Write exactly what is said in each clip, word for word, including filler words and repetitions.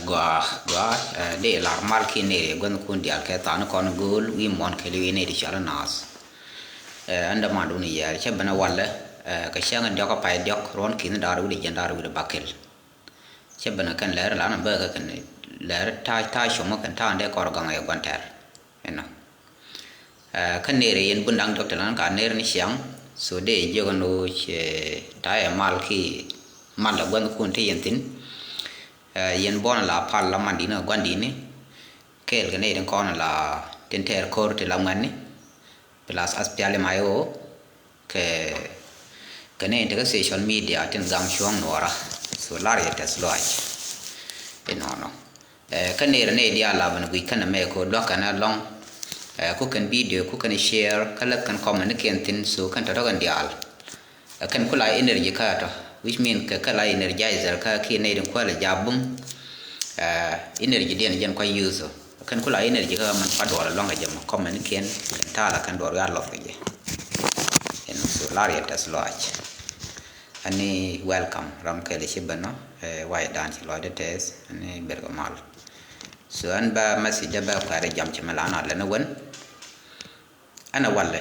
Gɔaa, gɔaa, eh, dee lar mal ki neri gua̱n kun dial kɛ than kɔn go̱o̱l wi̱i̱ muɔ̱n kɛ li̱w neri cɔal naath. Eh, ɛn däman dun yɛɛr cɛ ben a walɛ, eh, kɛ cäŋ diɔk a pay diɔk ruɔ̱n ki̱n da̱r wi̱cdɛ jiɛn da̱r wi̱cdɛ bakel. Cɛ ben a kɛn lɛr lan a bäk kɛ kɛn lɛr ta̱a̱ ta̱a̱ com kɛn ta̱a̱ dee kɔr gaŋ ɛ gua̱n tɛr. Inɔ. Eh, kä ner yɛn bun da̱ŋ dɔk tɛ lan ka ner ni ciaŋ. So dee jiök ɛn ɣöö cɛ ta̱a̱ ɛ mal ki mal la gua̱n kun ti yɛn thi̱n. Eh, yɛn buɔ̱n la pal la man dini gua̱n dini. Kɛɛl kɛ nɛy tin kɔn la tin tɛɛr ko̱r ti la ŋuɛ̈tni. Plus SPLM-IO kɛ, kɛ nɛy tin te kä social media tin gam cuɔ̱ŋ nuɔɔra. So lar yɛ tɛth lɔaac. Inɔnɔ. Eh, kä nɛy rɛ nɛy diaal la ben guic kɛn ɛmɛ kɛ ɣöö dua̱k kɛn ɛlɔ̱ŋ. Eh, ku kɛn video ku kɛn share kä lät kɛn comment ni kiɛn thi̱n, so kɛn tɔ̱tɔ̱ kɛn diaal. Ɛ kɛn ku la energy kä tɔ, which mean kɛ kɛ la energizer kä kiɛ nɛy din kuäl ɛ jabum. Ɛ energy diɛn jɛn kua use ɔ. Ɛ kɛn ku la energy kä man kua duɔl ɛ luaŋ kɛ jɛ mɔ comment kiɛn kɛn ta̱a̱ la kɛn duɔl wiaa lɔth kɛ jɛ. Ɛn so lar yɛ tɛth lɔaac. Ani welcome ram kɛl ci ben ɔ, ɛ wa̱i̱ dan ci lɔcdɛ tɛth ani ber kɛ mal. So ɛn ba message dɛ ba kuɛɛr jam ci mɛ la na lɛn wen. Ɛn ɛ walɛ.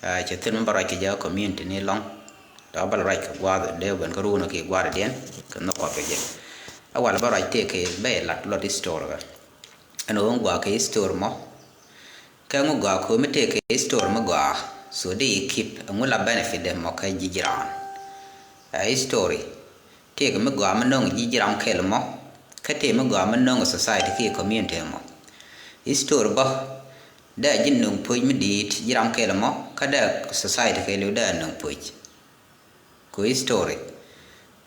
Ɛ, cɛ thil mi bä ruac kɛ jɛ community ni lɔŋ. Tɔ bä ruac kɛ gua̱a̱th dee ben kä ruun kɛ gua̱a̱th diɛn kɛ nhɔk kɔp kɛ jɛ. Ɛ walɛ bä ruac tëë kɛ bɛ lat lot history kɛ. Ɛn ɣöö ŋu gɔaa kɛ history mɔ. Kɛ ŋu gɔaa kɛ ɣöö mi tëë kɛ history mi gɔaa. So dee yi keep ɛŋu la benefit dɛ mɔ kɛ ji̱ ji̱ raan. Ɛ history. Tëëkɛ mi gɔaa mi no̱o̱ŋ ji̱ ji̱ ram kɛl mɔ, kä tëëkɛ mi gɔaa mi no̱o̱ŋ society kiɛ community mɔ. History bä, dee ji̱ no̱o̱ŋ puɔ̱c mi di̱i̱t ji̱ ram kɛl mɔ, kä dee society kɛɛliw dee no̱o̱ŋ puɔ̱c. Ku history,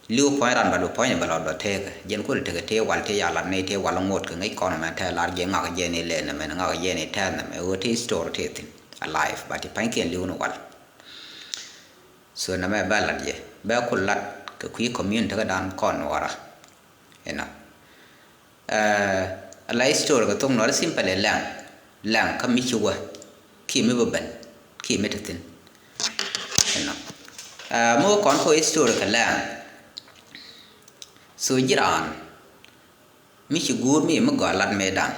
li̱w puɔ̱ny ran bal bi puɔ̱ny bɛ lɔt bɛ tëëkɛ, jɛn kulɛ tekɛ tëë wal tëë yalat ni tëë wal ŋot kɛ ŋäc kɔn mɛ tɛɛ lar jɛ ŋak jɛ ni lɛn mɛ ŋak jɛ ni tɛth mɛ ɣöö tëë history tëë thi̱n alive, but ti pa̱nykiɛn li̱w ni wal. So nɛmɛ bɛ lat yɛ bɛ ku lat kɛ kui̱ community kä dan kɔn nuɔra. Inɔ. Ɛ, ala history kɛ thok nuɔri simple ɛ lɛŋ. Lɛŋ kä mi ci wä kiɛ mi bä ben kiɛ mi te thi̱n. Inɔ. Ɛ, mi wä kɔn kɔ history kɛ lɛŋ. So ji̱ raan mi ci guur mi mi gɔaa lat mëëdan.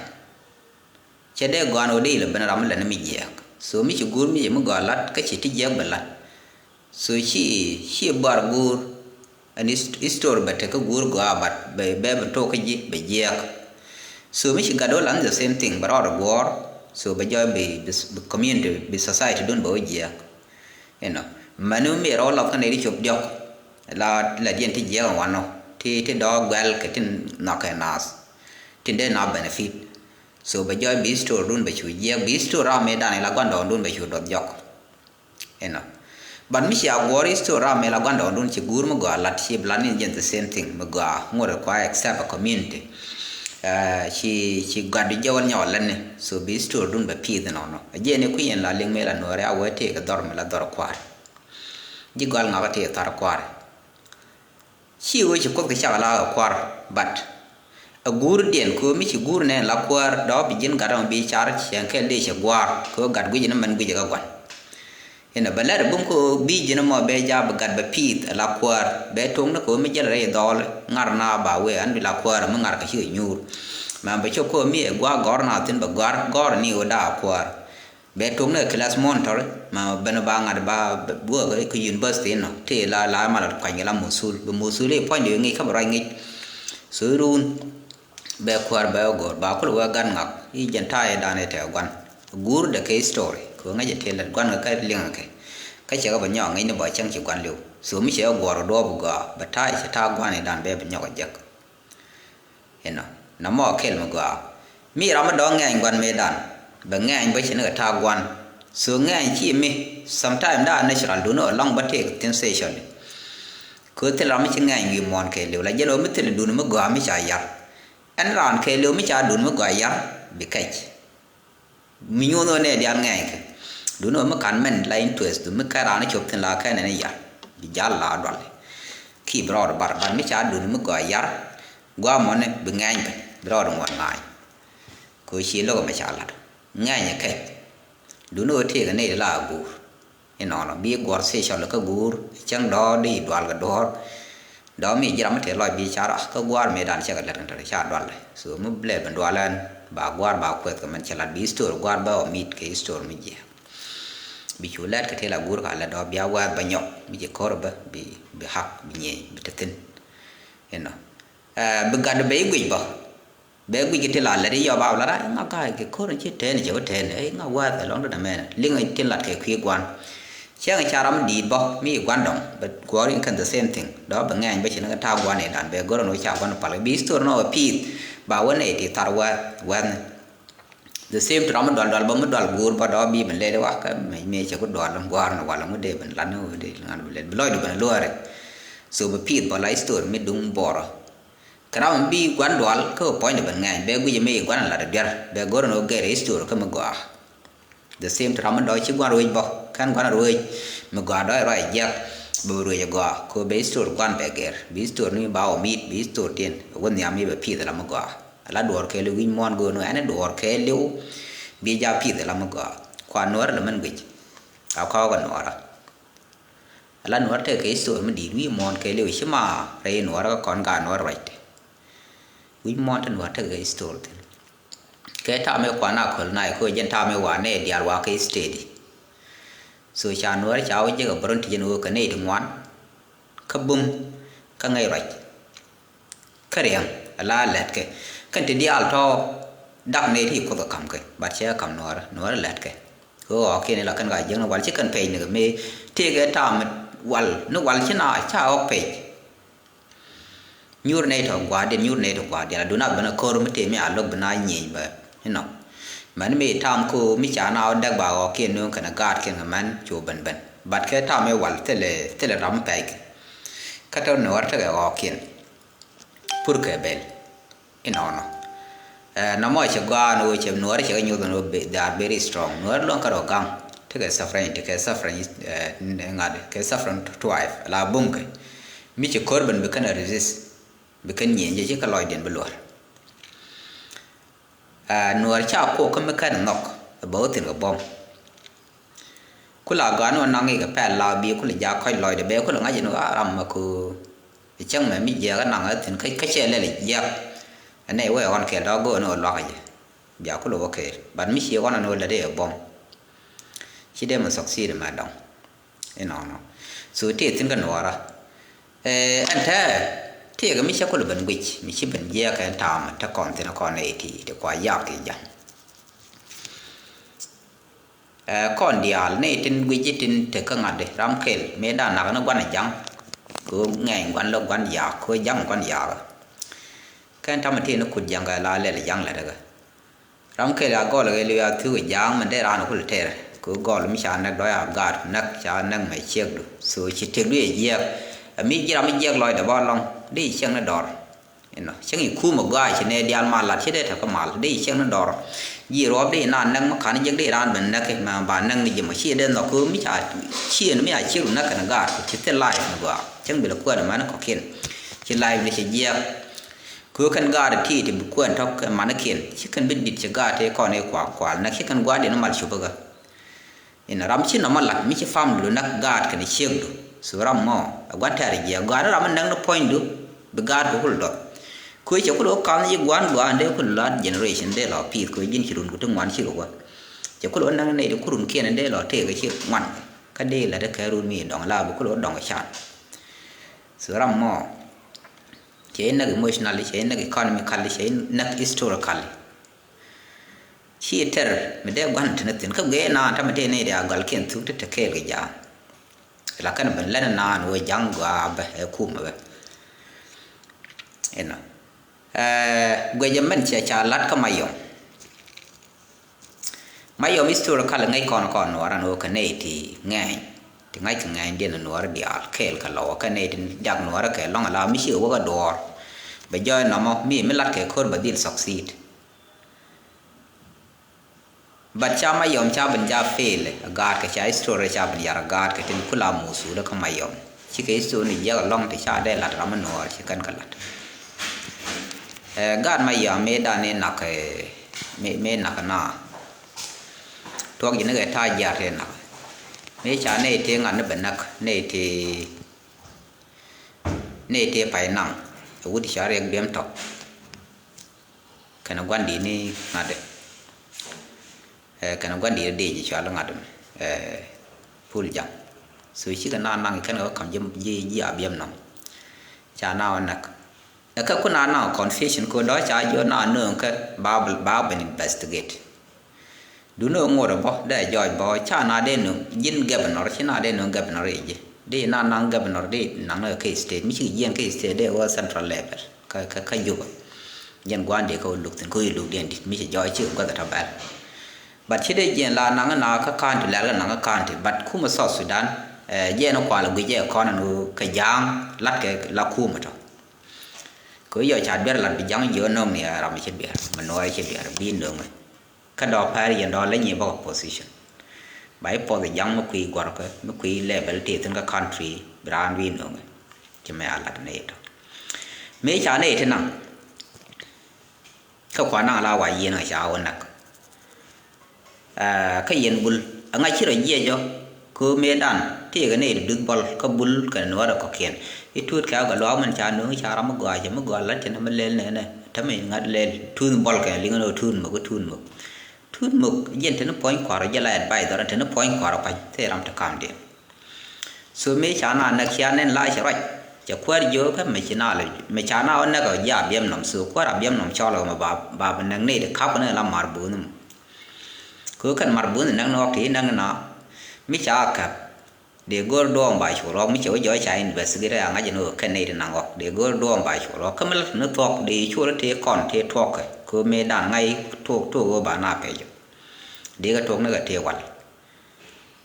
Cɛ dee gɔaa ni wä dee ilɛ ben ram mi lɛ ni mi jiɛɛk. So mi ci guur mi ci mi gɔaa lat kä ci ti jiɛɛk bɛ lat. So ci, ci buar guur ɛn his-, history bɛ tek kä guur gɔaa, but bɛ, bɛ, bɛ tok kä ji̱ bɛ jiɛɛk. So mi ci gat wä lan the same thing bɛ rɔɔdɛ guɔ̱ɔ̱r. So bɛ jɔɔc bi, bi, bi community, bi society dun bɛ wä jiɛɛk. Inɔ. Mɛni mi rɔ lɔth kä nɛy ti cop diɔk. La, la diɛn ti jiɛk ɛn wanɔ. Ti, ti dɔɔk guɛl kɛ tin nhɔk kɛ naath. Tin dee na benefit. So bɛ jɔɔc bi history dun bɛ cu jiɛk. Bi history ram mëëdan ila gua̱ndɔɔŋdun bɛ cu duɔth jɔk. Inɔ. But mi cia guɔ̱ɔ̱r history ram mëë la gua̱ndɔɔŋdun ci guur mi gɔaa lat ci bi lat ni jɛn the same thing mi gɔaa ŋot kua accept a community. Ɛ, ci, ci gat du jɛ wä nyɔk lät ni. So bi history dun bɛ piith inɔnɔ. Ɛ jɛn ni kui̱ yɛn la liŋ mëë la nuɔɔri a wee tëëk dhɔr mi la dhɔr kua̱r. Ji̱ gɔal ŋakä tëëk thar kua̱r. Ci wee ci kuoth kɛ cak la kɛ kua̱r, but ɛ guur diɛn kɛ mi ci guur nɛn la kua̱r dɔɔ bi ji̱n gat ɔmɔ bi car cɛn kɛl dee cɛ gua̱a̱r kɛ gat guic ni mɛn guic kɛ gua̱n. Inɔ bɛ lɛt bum kä bi ji̱n mɔ bɛ jap gat bɛ pi̱i̱th la kuäär bɛ to̱ŋ ni kɛ mi jɛl rɛy dhɔɔl ŋar na ba wee an bi la kuäär mi ŋar kɛ cikɛ nyuur. Mɛ bɛ cop kä mi ɛ gua̱a̱r gɔ̱r na thi̱n bɛ gua̱a̱r gɔ̱r ni wee daa kuäär. Bɛ to̱ŋ ni kɛ class monitor mɛ ben ba ŋa̱t ba buɔk kɛ university inɔ ti la la mal kuany kɛ la musul bɛ musul i̱ puɔ̱ny di ŋic kä bɛ ruac ŋic. So iruun. Bɛ kuäär bɛ wä go̱o̱r ba kul wä gat ŋak i̱ jɛn ta̱a̱ i̱ dan i̱ tɛɛ gua̱n. Guur dɛ kɛ history kɛ wä ŋäc i̱ tëë lät gua̱n kɛ kä liŋ kɛ. Kä cɛ kɛ bɛ nyɔk ŋäc ni bä cäŋ ci gua̱n li̱w. So mi cɛ wä guɔ̱ɔ̱r kɛ duɔ̱ɔ̱p gɔaa bɛ ta̱a̱ i̱ cɛ ta̱a̱ gua̱n i̱ dan bɛ bɛ nyɔk ɛ jek. Inɔ na mɔ kɛl mi gɔaa. Mi ram mi dɔ̱ŋ ŋɛɛny gua̱n mëëdan bɛ ŋɛɛny bä ci ni kɛ ta̱a̱ gua̱n. So ŋɛɛny ci mi sometime da natural duni ɔ lɔŋ bä tëëk thin station. Kɛ thil ram mi ci ŋɛɛny wi̱i̱ muɔ̱ɔ̱n kɛɛliw la jɛn ɣöö mi thil duni mi gɔaa mi ca yar. Ɛn raan kɛɛliw mi ca duni mi gɔaa yar bi kɛc. Mi nyuuth ɣöö nɛɛ diaal ŋɛɛny kɛ duni ɣöö mi ka̱n mɛn la interest du mi kɛn raan cop thi̱n la kɛn ɛn yar bi jal la dual. Ki bi rɔɔd bar bar mi ca duni mi gɔaa yar. Gɔaa mɔni bi ŋɛɛny kɛ bi rɔɔd ŋuɔ̱t ŋa̱a̱ny. Kɛ ɣöö ci lo̱k ɛmɛ ca lat ŋɛɛny ɛ kɛc. Duni ɣöö tëëkɛ nɛy ti la a guur. Inɔnɔ bi guɔ̱r thiecɔl kä guur cäŋ dɔ̱ɔ̱r di dual kɛ duɔ̱ɔ̱r. Dɔ̱ŋ mi ji̱ ram mi te lɔc bi ca rak kä gua̱a̱r mëëdan cɛ kɛ lät kɛ tɛr ca dual. So mi blɛ ben dual ɛn ba gua̱a̱r ba kuɛth kɛ mɛn cɛ lat bi history gua̱a̱r bä omit kɛ history mi jiɛk. Bi cu lɛt kɛ ti la guur ka lɛ dɔ̱ŋ bia wɛɛth bä nyɔk mi ci ko̱r bä bi, bi hak bi nyiey bi te thi̱n. Inɔ bi gat bɛ i̱ guic bä. Bɛ guic kɛ ti la lät i̱ yɔp a wä la ra i̱ ŋa ga̱a̱c kɛ ko̱r in ci tɛn cɛ wä tɛn i̱ ŋa wɛɛth ɛ lɔ̱ŋ dɔ̱dɛ mɛn liŋ i̱ tin lat kɛ kui̱ gua̱n. Cäŋ ca ram di̱i̱t bä mi gua̱n dɔ̱ŋ bɛ guɔ̱ɔ̱r in kɛn the same thing dɔ̱ŋ bɛ ŋɛɛny bä ci ni kɛ ta̱a̱ gua̱n i̱ dan bɛ go̱r in wä ca gua̱n pal kɛ bi story nɔ wä pi̱i̱th. Ba wä nɛy ti thar wɛɛth wɛɛthni. The same to ram mi dual dual bä mi dual guur bä dɔ̱ŋ bi ben lɛt i̱ wä kä mɛ mɛ cɛ ku dual in gua̱a̱r ni wal in wä dee ben lat ni wä dee ŋa̱n bi lɛt bi lɔcdu ben luɔ̱ɔ̱ri. So bɛ pi̱i̱th bä la history mi duŋ buɔrä. Kɛ ram mi bi gua̱n dual kä puɔ̱nydɛ ben ŋɛɛny bɛ guic mi gua̱n lat duer bɛ go̱r in wä gɛr history kä mi gɔaa. The same to ram mi dɔ̱ŋ ci gua̱n ruec bä kɛn gua̱n ruec mi gɔaa dɔ̱ŋ ruac jiɛk. Bɛ ruec gɔaa kɛ bɛ history gua̱n bɛ gɛr bi history ni ba omit bi history tin wä nhiam mi bɛ pi̱i̱th la mi gɔaa. Ala duɔɔr kɛɛliw wi̱c muɔ̱ɔ̱n go̱o̱n wä ɛn duɔɔr kɛɛliw bi ja pi̱i̱th la mi gɔaa. Kua nuɔ̱ɔ̱r lɛ mɛn guic a kɔɔk a nuɔɔrä. Ala nuɔr tekɛ history mi di̱i̱t wi̱i̱ muɔ̱ɔ̱n kɛ liw ci ma rɛy nuɔr kä kɔn ka nuɔr ruac. Wi̱i̱ muɔ̱ɔ̱n te nuɔr tekɛ history thi̱n. Kɛ ta̱a̱ mëë kuan a köl na i̱ ko̱ jɛn ta̱a̱ mëë wa nɛy diaal wa kɛ state. So ca nuɔr ca wä jek a bärun ti jɛn ɣöö kɛ nɛy ti ŋuan kä bum kä ŋäc ruac. Kä riɛŋ ala lɛtkɛ kɛn ti diaal tɔ̱ dak nɛy ti kuoth ɛ ka̱m kɛ bat cɛ ka̱m nuɔrä nuɔrä lɛtkɛ. Kɛ ɣɔɔkiɛn ila kɛn ka jiäkni wal ci kɛn pɛc ni kɛ mëë tëëkɛ ta̱a̱ mi wal ni wal ci na ca ɣɔk pɛc. Nyuur nɛy tɔ̱ gua̱a̱r diɛn nyuur nɛy tɔ̱ gua̱a̱r diɛn a dun a ben a ko̱r mi tëë mi a lo̱k ben a nyieny bä inɔ. Mɛn mi ta̱a̱m ko̱ mi ca na ɣɔk däk ba ɣɔɔkiɛn nööŋ kɛn a gaatkiɛn kɛ mɛn cu ben ben bat kɛ ta̱a̱ mi wal thilɛ thilɛ ram mi pɛc kɛ. Kä tɔ̱ nuɔr tekɛ ɣɔɔkiɛn. Pur kɛ bɛl inɔnɔ. Ɛ nɔmɔ cɛ gɔaa ni wee cɛ nuɔɔri cɛ kɛ nyuth ni wee they are very strong nuɔɔri luɔŋ kɛ rɔ gaŋ. Tekɛ suffering tekɛ suffering ɛ ŋa̱t kɛ suffering twive la bum kɛ. Mi cɛ kör ben bi kɛn a resist bi kɛn nyieny jɛ ci kɛ lɔcdiɛn bi luɔr. Ɛ nuɔɔr ca kuɔk kä mi kɛn nhɔk ɛ bä wä thin kɛ buɔ̱m. Kula gɔaa ni wä naŋ ikɛ pɛl la bi kula jak kɔc lɔcdɛ bɛ kula ŋa̱c in wä ram mɛ ku. Cäŋ mɛ mi jiɛk anaŋ a thin kä cɛ lɛl jiɛk. Ɛnɛ wee ɣɔn kɛl dɔ̱k go̱o̱n wä luakä jɛ bia kula wä kɛɛl but mi cie ɣɔn an wä lät iɛ buɔ̱m. Ci dee mɛ succeed mɛ dɔŋ. Inɔnɔ. So ti thin kä nuɔɔrä. Ɛn tɛ ti kɛ mi cɛ kula ben guic mi ci ben jiɛk ɛn ta̱a̱mɛ te kɔn thin kɔn nɛ iti ti kua yak ti ja̱ŋ. Ɛ kɔn diaal ni tin guici tin tekä ŋa̱t di ram kɛl mëë dan nak ni gua̱n a ja̱ŋ. Kɛ ɣöö ŋɛny gua̱n lä gua̱n yaak kɛ ɣöö ja̱ŋ gua̱n yaak. Kɛn tamɛ ti ni kut ja̱ŋ kɛ la lɛl ja̱ŋ lɛ tekɛ. Ram kɛl a gɔl kɛ liu a thuk ja̱a̱ŋ mɛn dee raan kul tɛr kɛ ɣöö gɔl mi ca näk dɔ̱c a gaat näk ca näk mɛ ciekdu so ci tëkdu yɛ jiɛɛk. Ɛ mi ji̱ ram mi jiɛɛk lɔcdɛ bä lɔŋ di ciɛŋ ni dɔr. Inɔ cäŋ i̱ kumɛ gɔaa ci nɛy diaal mal lat ci dee tɛ̈ kä mal dee i̱ ciɛŋ ni dɔr. Ji̱ ruɔ̱p dee i̱ naan näk mi ka̱n jiäk dee raan ben näk mɛ ba näk ni ji̱ mɔ ci dee nhɔk köök mi ca ciëën mi a ciëk ru näk kɛn gaat ci thil life ni gɔaa cäŋ bi lɛ kuäär mɛn kɔ̱kiɛn. Ci life ni ci jiɛɛk. Köök kɛn gaat ti ti bi kuäär tɔ̱ kɛ manikiɛn ci kɛn bi dit ci gaat tëë kɔn i̱ kuak kual näk ci kɛn gua̱a̱r diɛn mal cup kä. Inɔ ram ci nɔmɔ lat mi ci famdu näk gaat kɛnɛ ciekdu. So ram mɔ ɛ gua̱n tɛ̈r jiɛk gɔaa ni ram mi näk ni puɔ̱nydu bi gaat kɛ kul dɔth. Kuecɛ kul wä ka̱n yi gua̱n gɔaa dee kul lat generation dee lɔ pi̱i̱th kuec ji̱n ci run ku ti ŋuan ci ruk wä. Cɛ kul wä näk ni nɛy ti ku run kiɛn dee lɔ tëëk ci ŋuan kä dee lat kɛ run mi dɔŋ la bi kul wä dɔŋ can. So ram mɔ cɛ yi näk emotionally cɛ yi näk economically cɛ yi näk historically. Ci tɛr mi dee gua̱n ti ni thi̱n kä guiɛ naan tamɛ tëë nɛy dee a gɔlkiɛn thuk ti te kɛɛl kɛ ja̱a̱ŋ. La kɛn ben lɛn naan wee ja̱ŋ gɔaa bä ɛ kumɛ bä. Inɔ guiɛ jɛ mɛn cɛ ca la̱t kä Mayɔm. Mayɔm historical ŋäc kɔn kɔn nuɔɔrä ni wä kɛ nɛy ti ŋɛɛny ti ŋa̱c kɛ ŋɛɛny diɛn nuɔɔrä diaal kɛɛl kɛ lɔwä kɛ nɛy ti jak nuɔɔrä kɛ lɔŋ ala mi ci wä kä duɔɔr. Bɛ jɔɔy nɔmɔ mi mi la̱t kɛ ko̱r bɛ dhil succeed. But ca Mayɔm ca ben ja fail a gaat kɛ ca history ca ben yar a gaat kɛ tin kula musul kä Mayɔm. Cikɛ history ni jiɛk alɔŋ ti ca dee lat ram mi nuɔɔr ci kɛn kɛ lat. Ɛ gaat Mayɔm mëë dan ni nak mëë mëë nak na. Tuɔk ji̱ ni kɛ ta̱a̱ jiaar tëë nak. Mëë ca nɛy tëë ŋa̱t ni bɛ näk nɛy tëë. nɛy tëë pay naŋ, ɛ wut cɔal Riɛk Biɛm Tɔk, kɛnɛ gua̱ndi̱t ni ŋa̱t ɛ, kɛnɛ gua̱ndi̱t ɛ dee ji̱ cɔal ŋa̱t ɛ, Pul Jaŋ. So cikɛ na naŋ kɛn kɛ ka̱m ji̱, ji̱, ji̱ Abiɛm Nɔm. Ca na wä näk. Ɛ kɛ kun a naŋ confusion kɛ dɔ̱ ca jiɔ na nööŋ kɛ ba, ba ben investigate. Duni ŋot ɛ bä dee jɔɔc bä ca na dee nööŋ ji̱n governor, ci na dee nööŋ governor i̱ ji̱. Di na naŋ governor di naŋ ni kɛ state, mi ci jiɛn kɛ state dee wä central level kä, kä, kä Juba. Jiɛn gua̱n dee kä wä luk thi̱n kä wä luk diɛn dit mi ci jɔɔc ci gua̱th ɛ tɔ bɛl. But ci dee jiɛn la naŋ na kä county lɛl kä naŋ kä county, but kumɛ South Sudan, eh, jiɛn kual guic ɛ kɔn ɛn kä ja̱a̱ŋ lat kɛ la kumɛ tɔ. Kɛ yɔ ca duer lat bi ja̱ŋ jiɔ nööŋ ni ram ci duer, mi nuɔɔr ci duer bi nööŋ. Kä dɔɔk pɛr yɛn dɔɔk leny i̱ bä opposition. Ba i̱ puɔth i̱ ja̱ŋ mi kui̱ guɔ̱rkä, mi kui̱ level tëë thi̱n kä country, bi raan wi̱i̱ nööŋɛ. Ci mɛ a lat nɛy tɔ. Mëë ca nɛy ti naŋ. Kä kuan naŋ la wa yieen ŋa ca wä näk. Ɛ, kä yɛn Bul, ɛŋa ci rɔ jiɛc ɔ, kɛ ɣöö mëëdan, tëëkɛ nɛy ti duth bɔl, kä Bul kɛnɛ nuäärɛ kɔ̱kiɛn. I̱ tuut kɛ a gɛ luaak min ca nööŋ ca ram mi gɔaa cɛ mi gɔaa lat cɛ ni mi lɛl nɛnɛ, tämɛ ŋa̱t lɛl tuuth bɔl kɛnɛ liŋ ni ɣöö tuut mök, tuut mök. Tuut mök, jiɛn te ni puɔ̱ny kua̱r, jɛ la advisor, te ni puɔ̱ny kua̱r pa̱ny, thil ram te ka̱mdiɛn. So mëë ca na näk cia nɛn la cɛ ruac, cɛ kuäär jiök kä mɛ ci na lɛ, mɛ ca na wä näk ɔ ji̱ Abiɛm Nɔm, so kuäär Abiɛm Nɔm cɔl ɔ mɛ ba, ba bi näk nɛy ti ka̱p ni la mar buuni mɔ. Kɛ ɣöö kɛn mar buuni näk ni ɣɔk ti näk ni na, mi ca käp. Dee go̱o̱r duɔ̱ɔ̱m ba cu ruɔk mi cɛ wä jɔɔc ca investigate a ŋa̱c ni ɣöö kɛn nɛy ti naŋ ɣɔk. Dee go̱o̱r duɔ̱ɔ̱m ba cu ruɔk. Kä mi la te ni thuɔ̱k dee cu rɔ tëë kɔn tëë tuɔ̱k kɛ. Kɛ ɣöö mëëdan ŋa̱c tuɔ̱k tuɔ̱k ɣöö ba na pɛc ɔ. Dee kɛ tuɔ̱k ni kɛ tëë wal.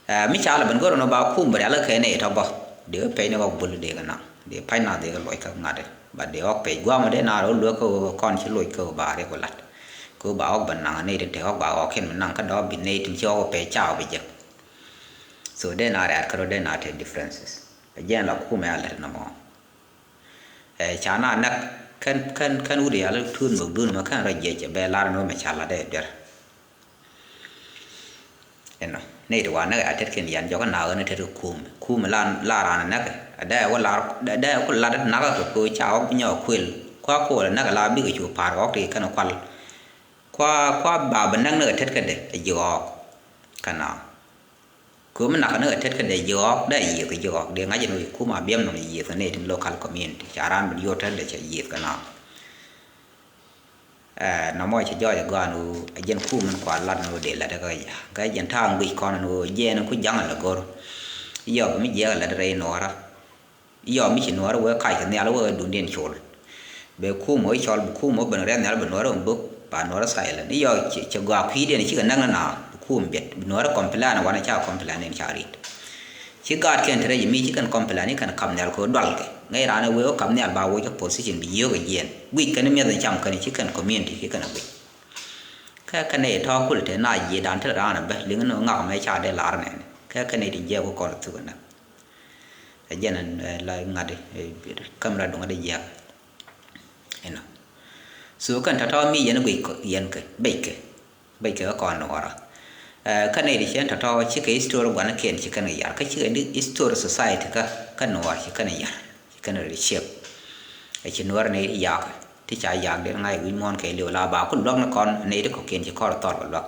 Ɛ, mi ca la ben go̱o̱r ni ba kum bi rial kɛ nɛy tɔ bä. Dee kɛ pɛc ni ɣɔk Bul dee kɛ naŋ. Dee pa̱ny na dee kɛ luɔc kä ŋa̱t ɛ. Ba dee ɣɔk pɛc gua̱a̱m dee na rɔ luek kä ɣöö kɔn ci luɔc kä ɣöö ba riɛk kɛ lat. Kɛ ɣöö ba ɣɔk ben naŋ nɛy tin te ɣɔk ba ɣɔk kɛn mi naŋ kä dɔ̱ɔ̱k bi nɛy tin ci ɣɔk pɛc ca ɣɔk bi jek. So dee na rɛ̈ɛ̈t kärɔ̱ dee na te differences. Ɛ jɛn la kumɛ a lät nɔmɔ. Ɛ, ca na näk kɛn, kɛn, kɛn wut yal tuun mök dun mɛ kɛn rɔ jiɛc cɛ bɛ lar ni wä mɛ ca lat dee duer. Ɛnɔ, nɛy ti wa näk a tet kɛn yan jɔk na ɣän a tet kä kumɛ. Kumɛ la, la ran a näk. A dee wä lar, dee, dee wä lat nak kɛ ko ca wä nyɔk kuël. Kua kol a näk a la bikɛ cu pa̱a̱r wä ti kɛn kual. Kua, kua ba bɛ näk ni kɛ tet kädɛ a ji̱ ɣɔɔk. Kɛn a. Kɛ mi nak ni kɛ tet kä dee jiɔɔk, dee yiëth kɛ jiɔɔk, dee ŋa̱c ni wi̱i̱ kum Abiɛm Nɔm yiëth kɛ nɛy tin local community. Ca raan bi diɔt tet dee cɛ yiëth kɛ na. Ɛ, nɔmɔ cɛ jɔɔc ɛ gɔaa ni ɣöö ɛ jɛn kum min kua lat ni ɣöö dee lat ɛ kä ya. Kä jɛn ta̱a̱ ŋuic kɔn ni ɣöö jiɛɛn ku ja̱ŋ ɛ lɛ go̱r. Yɔp mi jiɛɛk ɛ lat rɛy nuɔɔrä. Yɔm mi ci nuɔɔr wee kac kɛ nhial wee dundiɛn col. Bɛ kum wee cɔl bi kum wee ben rɛn nhial bi nuɔɔr wee bök ba nuɔɔr silent. Yɔ ci, ci gɔaa kui̱diɛn cikɛ näk ni na bi kum biɛt bi nuɔɔr complain wanɛ ca complain in ca rit. Ci gaat kɛn te rɛc mi ci kɛn complain in kɛn kam nhial kɛ wee dual kɛ ŋäc raan wee wee kam nhial ba wee cɛ position bi yiöök ɛ jiɛn guic kɛn miɛth in cam kɛn ci kɛn community ci kɛn ɛ guic. Kɛ kɛn ɛ tɔ̱ kul te na jiɛ dan te raan ɛ bä liŋ ni ŋak mɛ ca dee lar nɛn kɛ kɛn ɛ ti jiɛ ku kɔn thuk ɛ näk. Ɛ jɛn ɛn, ɛ, la ŋa̱t, ɛ, kamera duŋ ɛ dee jiɛk. Inɔ. So kɛn tɔ̱tɔ̱ mi yɛn guic kɔ, yɛn kɛ, bec kɛ. Bec kɛ kä kɔn nuɔɔrä. Ɛ, kä nɛy ti cɛn tɔ̱tɔ̱ cikɛ history gua̱n kiɛn ci kɛn kɛ yar. Kä cikɛ di history society kä, kä nuɔɔr ci kɛn kɛ yar. Ci kɛn kɛ reshape. Ɛ ci nuɔɔr nɛy ti yak. Ti ca yak den ŋa̱c wi̱c muɔ̱ɔ̱n kɛ liw la ba ku luäk ni kɔn nɛy ti kɔ̱kiɛn ci kɔr thɔr kɛ luäk.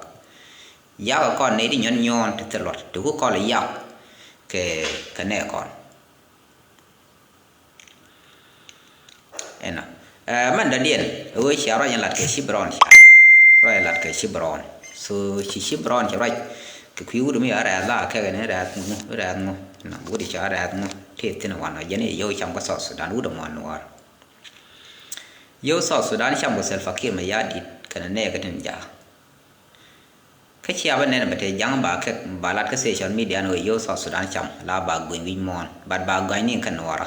Yak kɔn nɛy ti nyuɔ̱n nyuɔ̱ɔ̱n ti thil luɔt ti ku kɔl yak kɛ, kɛ nɛ kɔn. Ɛnɔ. Ɛ, mɛn dɔ̱diɛn ɛ ɣöö cia ruac in lat kɛ ci Brown cia ruac in lat kɛ ci Brown. So ci ci Brown ci ruac kɛ kui̱ wut mi a rɛɛth la kɛkɛ ni rɛɛth ŋu, rɛɛth ŋu. Ɛnɔ wut cia rɛɛth ŋu ti thin wanɔ jɛn i̱ yio̱w cam kä South Sudan wut ɛmɔ nuɔɔr. Yio̱w South Sudan cam kɛ Salva Kiir Mayardit kɛnɛ nɛɛkɛ tin ja̱a̱. Kä cia bä nɛn bä te ja̱ŋ ba kɛ ba lat kä social media ni wee yio̱w South Sudan cam la ba guiny wi̱c muɔ̱ɔ̱n, but ba guany ni kä nuɔɔrä.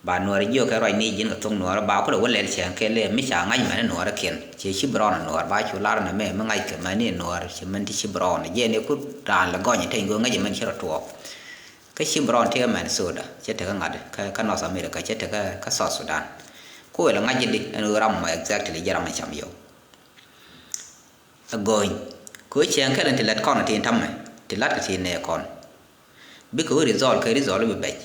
Ba nuɔɔrä jiök kɛ ruac ni ji̱n kɛ thok nuɔɔrä ba kulɛ wä lɛl cɛŋ kɛ lɛ mi ca ŋa̱c mɛn nuɔɔrä kiɛn. Ci ci Brown nuɔɔr ba cu lar ni mɛ mi ŋa̱c kɛ mɛn ni nuɔɔr ci mɛn ti ci Brown. Jɛ ni ku raan lɛ gɔny te go̱ ŋa̱c mɛn ci rɔ tuɔɔk. Kä ci Brown tekɛ Minnesota, cɛ tekɛ ŋa̱t kä, kä North America, cɛ tekɛ kä South Sudan. Ku wël ŋa̱c di ɛn ɣöö ram mɔ exactly jɛ ram mɔ cam yio̱w. Ɛ go̱o̱ny. Kɛ ɣöö cieŋ kɛl in ti lät kɔn tin ta̱mɛ, ti la̱t kɛ ti nɛɛ kɔn. Bikɛ wä result kɛ result bi bɛc.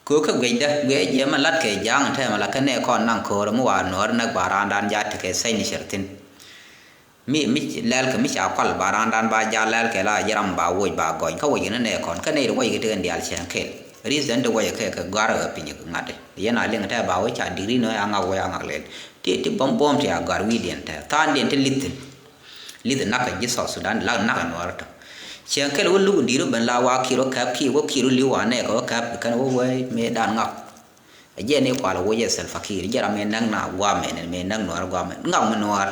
Köökä guecdä, guiɛ jiɛ mɛ lat kɛ ja̱a̱ŋ tɛmɛ la kä nɛ kɔn naŋ köörä mi wa nuɔ̱ɔ̱r näk ba raandan ja tekɛ signature thi̱n. Mi, mi lɛl kɛ mi ca kual ba raandan ba ja lɛl kɛ la ji̱ ram ba woc ba gɔny. Kä woc kɛ ni nɛ kɔn, kä nɛ ti woc kɛ ti kɛn diaal cɛn kɛl. Reason ti woc kɛ kɛ gɔ̱a̱r kɛ piny kɛ ŋa̱t. Yɛn a liŋ tɛ ba wec ca digri nɔ ya ŋak wec a ŋak lɛl. Ti, ti bom bom ti a gɔ̱a̱r wi̱i̱diɛn tɛ. Tha̱a̱ŋdiɛn ti li̱th thi̱n. Li̱th nak kɛ ji̱ South Sudan, la nak kɛ nuɔɔr tɔ. Cieŋ kɛl wä luk di̱i̱r wä ben la wa ki̱i̱r wä kɛp ki̱i̱r wä ki̱i̱r wä li̱w wa nɛɛk kɛ wä kɛp kɛn wä wee mëë dan ŋak. Ɛ jɛ ni kual wä jɛ Salva Kiir, jɛ ram mëë näk na guamɛ ni mëë näk nuɔɔr guamɛ. Ŋak mi nuɔɔr.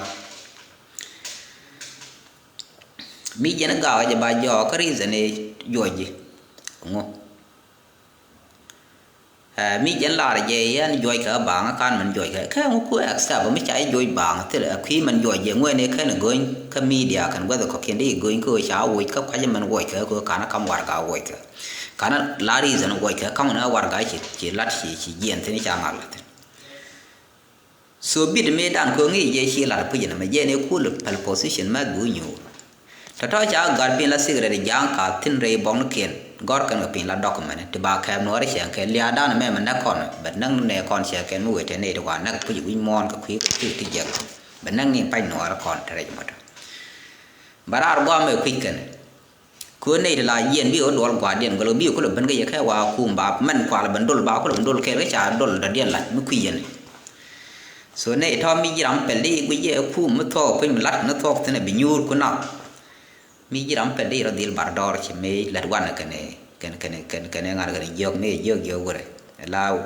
Mi jɛn gaak jɛ ba jɔɔk kä reason ni juɔc ji̱. Ŋu. Ɛ, mi jɛn lar jɛ yɛn juɔc kɛ baaŋ kan mɛn juɔc kɛ. Kɛ ŋu ku accept mi ca jɛ juɔc baaŋ thil ɛ kui̱ mɛn juɔc jɛ ŋuɛn ɛ kɛn go̱ny kä media kɛn guɛth kɔkiɛn di go̱ny kä ca woc kä kuac mɛn woc kɛ kɛ kan kam warga woc kɛ. Kan la reason woc kɛ kam na warga ci, ci lat ci, ci jiɛn thin ca ŋak la thin. So bit mëë dan kö ŋi̱i̱c jɛ ci lat puc nɛmɛ jɛ ni kul päl position mɛ du nyuur. Tɔ̱tɔ̱ ca gɔ̱a̱r piny la secret ja̱a̱ŋ ka thi̱n rɛy buɔ̱knikiɛn gɔ̱rkɛn kɛ piny la document ti ba kɛɛp nuɔ̱ɔ̱ri cɛ kɛ lia̱a̱dan mɛ mɛ näk kɔn bɛ näk ni nɛ kɔn cɛ kɛn mi wëë te nɛy ti wa näk puc wi̱c muɔ̱ɔ̱n kɛ kui̱ kɛ kui̱ ti jiɛk bɛ näk ni pac nuɔ̱ɔ̱ri kɔn te rɛc mɔtɔ. Bɛ raar gua̱a̱m mɛ kui̱c kɛn. Kö nɛy ti la jiɛn bi ɣä duɔl gua̱a̱rdiɛn gɔl bi kulɛ ben kä yɛ kɛ wa kum ba mɛn kual ben dol ba kulɛ ben dol kɛɛl kä ca dol dɔ̱diɛn lat mi kui̱ yɛn. So nɛy tɔ̱ mi ji̱ ram pɛl di guic yɛ kum mi thuɔk piny mi lat ni thuɔk thin a bi nyuur ku nath. Mi ji̱ ram pɛl di rɔ dhil bar dɔr ci mi lät wan kɛn kɛn kɛn kɛn kɛn ŋa̱t kɛn jiök mi jiök jiök wurɛ. La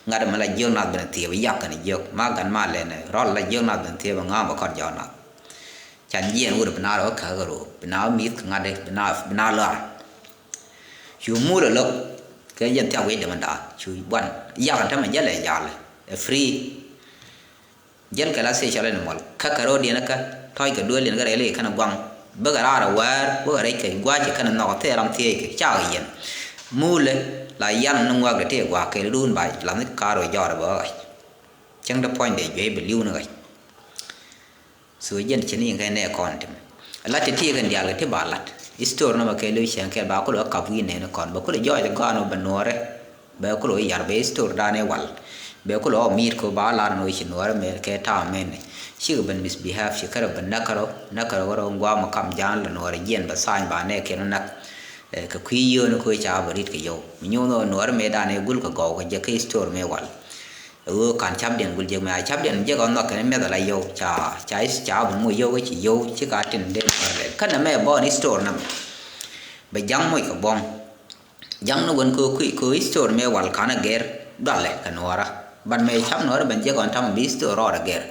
ŋa̱t mi la jiök nath ben thiëëp yak kɛn jiök ma gan ma lɛn rɔl la jiök nath ben thiëëp ŋa̱a̱m bɛ kɔn jɔk nath. Can jiɛn wut bi na rɔ kä ro bi na mi̱th ŋa̱t bi na bi na lɔr. Cu mul a lo̱k kɛ jɛn thiak wi̱c dämɛ da̱a̱ cu buan yak tämɛ jälɛ jal ɛ free. Jäl kɛ la social animal kä kɛ ro̱o̱diɛn kä tɔ̱c kɛ duëël diɛn kä rɛy li kɛn guaŋ bikɛ raar a wäär bikɛ rɛc kɛ gua̱a̱c kɛ kɛn nhɔk thil ram thiec kɛ cak yɛn. Mulɛ la yan ni ŋuak dee tëë gua̱a̱k kɛ run ba lath ni ka̱r wä jɔɔr bä ɣac. Cäŋ dee puɔ̱ny dee juey bi li̱w ni ɣac. So jɛn cini kɛ nɛ kɔn tim. Lat ti ti kɛn dial kɛ ti ba lat. Istor nɔmɔ kɛ lo cɛn kɛ ba kulo kap wi nɛ ni kɔn ba kulo jɔɔc gɔn ba nuɔrɛ. Ba kulo yar ba istor dan ɛ wal. Ba kulo mit ko ba lar no ci nuɔrɛ mɛ kɛ ta mɛ ni. Ci ben misbehave ci kɛrɛ ben nakaro nakaro waro ngwa ma kam jan la nuɔrɛ jɛn ba sany ba nɛ kɛ nak. Kɛ kui̱ yön ko ca ba rit kɛ yow. Mi nyuno nuɔrɛ mɛ dan ɛ gul kɛ gɔw kɛ jɛ kɛ istor mɛ wal. Ɣöö ka̱n ca̱pdiɛn gul jek mɛ a ca̱pdiɛn jek ɔ nhɔk kɛn miɛth ala yio̱w ca ca ca bi moc yio̱w kä ci yio̱w ci ka tin dee nuɔr lɛl känɛ mɛ bɔɔn istor nɛmɛ. Bɛ ja̱ŋ moc kɛ buɔ̱m ja̱ŋ ni wen köö kui̱ köö istor mɛ wal ka̱n a gɛr dualɛ kɛ nuɔɔra. Bat mɛ ca̱p nuɔɔri ben jek ɔn tamɛ bi istor rɔɔd a gɛr.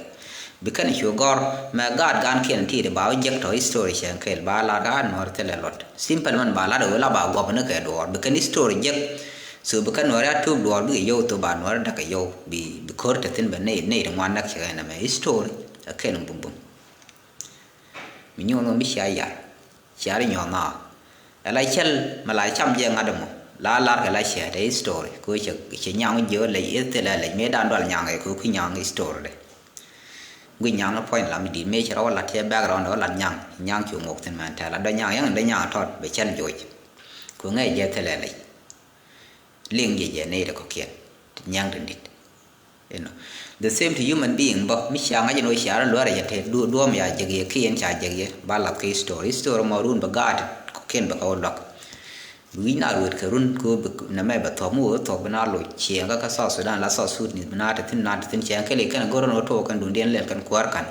Bi kɛn cu gɔr mɛ gaat gankiɛn ti̱i̱t ba wä jek tɔ istor cɛn kɛl ba lar gaat nuɔɔri thilɛ luɔt. Simple man ba lat ɣöö la ba guɔp ni kɛ duɔɔr bi kɛn istor jek. So bi kɛn nuɔɔri a tup duɔɔr bikɛ yio̱w thop ba nuɔɔri dakɛ yio̱w bi bi ko̱r te thi̱n bɛ ney ney ti ŋuan näk cɛ kɛ nɛmɛ istor. A kɛn bum bum. Mi nyuɔn mi cia yar cia ri nyuɔn naa. Ɛ la cɛl mɛ la cam jɛ ŋa̱t ɛmɔ la lar kɛ la cɛ te istor ko cɛ cɛ nyaŋ jiö lɛ ithilɛ lɛ mi dan dual nyaŋ kɛ ko ki nyaŋ istor de. Gui nyaŋ ni puɔ̱ny lam di̱t mëë ci rɔ wä lat cɛ background wä lat nyaŋ nyaŋ cu ŋok thin mɛn tɛl a dɔ nyaŋ yɛŋ dɔ nyaŋ tɔt bɛ cɛl joc. Ku ŋɛ jɛ thilɛ lɛ liŋ jɛ jɛ nɛy ti kɔ̱kiɛn ti nyaŋ ti dit. You know. The same to human being bä mi cia ŋa̱c in wä cia rɔ luäärɛ jɛ te duɔ̱ɔ̱m ya jek yɛ kiɛn ca jek yɛ ba lath kɛ history history mɔ run bɛ gaat kɔ̱kiɛn bɛ kɛ wä luäk. Wi̱c na ruet kɛ run ko nɛmɛ bɛ thuɔ̱k mi wee thuɔ̱k bi na loc ciɛɛŋ kä kä South Sudan la South Sudanese bi na te thi̱n na te thi̱n ciɛɛŋ kɛl i̱ kɛn go̱r ni wä tuɔɔk kɛn duŋdiɛn lɛl kɛn kuäär ka̱n.